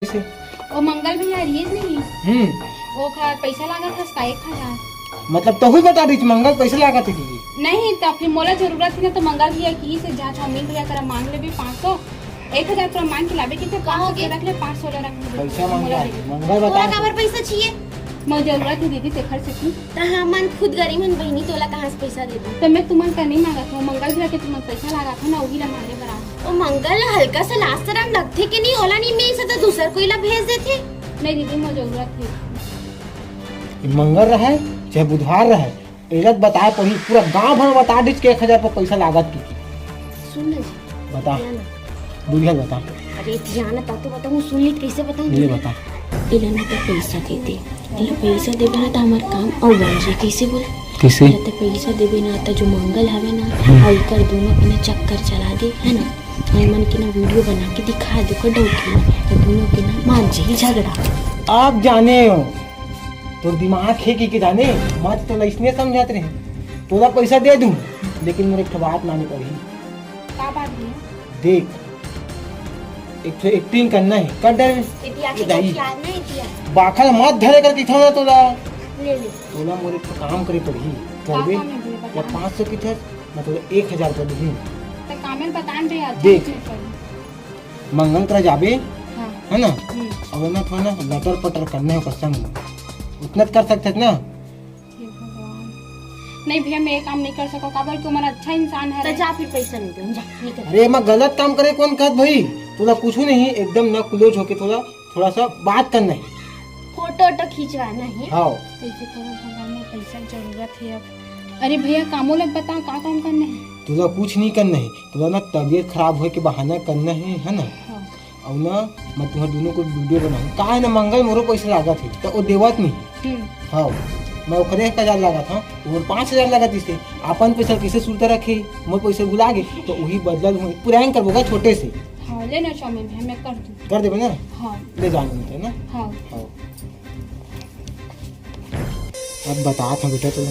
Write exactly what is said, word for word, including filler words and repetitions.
कइसे? ओ मंगल भैया, रिहिस नहीं? हम्म। ओखर पइसा लागत हस का एक हजार। मतलब, तहूँ बता दीस, मंगल पइसा लागत हे कि? नहीं, त फिर मोला जरूरत हे ना, तो मंगल भैया किहिस हे, जा चाउमीन भैया करा मांग लेबे पाँच सौ, एक हजार करा मांग के लाबे, किथे का हो पाँच सौ के गया? रख ले, पाँच सौ ला रख ले। पइसा मांग तोला रहा है। काबर? मंगल बता तोला दे। काबर पइसा चाहिए? मोर जरूरत हे दीदी, तेखर सेती। त हमन खुद गरीब हन बहिनी, तोला कहाँ से पइसा दे दूँ? त मैं तुमन का नहीं मांगत हूँ, मंगल भैया के तुमन पइसा लागत हो ना, वही ला मांगे बर आए। ओ मंगल, हल्का सा लाज शरम लगथे कि नहीं? ओला नहीं मिलिस त दूसर कोई ला भेज देथे। नहीं दीदी, मोर जरूरत हे। मंगल रहे चाहे बुधवार रहे, एला बताए पड़ही, पूरा गांव भर बता दीस के एक हजार रुपया पइसा लागत हे। सुन ना जी, बता। या ना। बुढ़िया बता। अरे, धियान ता तो बताऊँ, सुन ली, कइसे बताऊँ? ये बता। एला ना तो पइसा दे दे, एला पइसा देबे ना तो हमार काम अउ बन जाए। कइसे बोल? कइसे? एला तो पइसा देबे ना तो जो मंगल हवे ना, हम्म। अउ एकर दोनों के ना चक्कर चला दे, है ना? हमन के ना वीडियो बना के दिखा दे, ओकर डाउट के, तो दोनों के ना मान जाही झगड़ा। आप जाने हो, तोर दिमाग हे कि, कि जाने, मैं तो तोला इसने समझात रहे, तोला पइसा दे दूँ, लेकिन मोर एक ठो बात माने पड़ही। का बात भैया? देख, एक ठो एक्टिंग करना हे, कर डर। इतिया के दाई। याद नहीं, इतिया। बाखल मत धरे कर किथो ना तोला। ले ले। तोला मोर एक ठो काम करे पड़ही। का करबे? काम हे भैया, या बता। पाँच सौ किथे, मैं तोला एक हजार कर दूँ। त कामे ल बतान रे यार, देख। कुछ नहीं करूँ। मंगल करा जाबे, हाँ। है ना? हम्म। अउ ना थोड़ा ना लटर पटर करना हे ओकर संग में। उतना तो कर सकते ना? हे भगवान। नहीं भैया, मैं ये काम नहीं कर सकूँ, काबर कि वो हमारा अच्छा इंसान है तो रे। जा फिर पइसा नहीं दूँ, जा, निकल। अरे, मैं गलत काम करे कौन कहत भाई? तोला कुछ नहीं, एकदम ना क्लोज होके थोड़ा, थोड़ा सा बात करना हे। फोटो वोटो खिंचवाना हे। हाँ। कैसे करो भगवान, मैं पइसा जरूरत हे अब। अरे भैया, कामो लग बता, का काम करना हे? तोला कुछ नहीं करना हे, तोला ना तबीयत खराब होए के बहाना करना हे, है ना? हाँ। अउ ना, मैं तुम्हार दोनों को वीडियो बनाऊँ। का है ना, मंगल मोरो पइसा लागत हे, त वो देवत नहीं। हम्म। हाँ, मैं ओकरे एक हजार लागत हूँ, वो पाँच हजार लागत इसे। अपन पइसा कइसे सुरता रखे, मोर पइसा भुला गे, तो वही बदला लूँ, prank करबो का छोटे से। हाँ, ले ना चाउमीन है, मैं कर दूँ। कर देबे ना? हाँ। ले जाने दे ना? हाँ। हाँ। अब बतात हँव बेटा, तो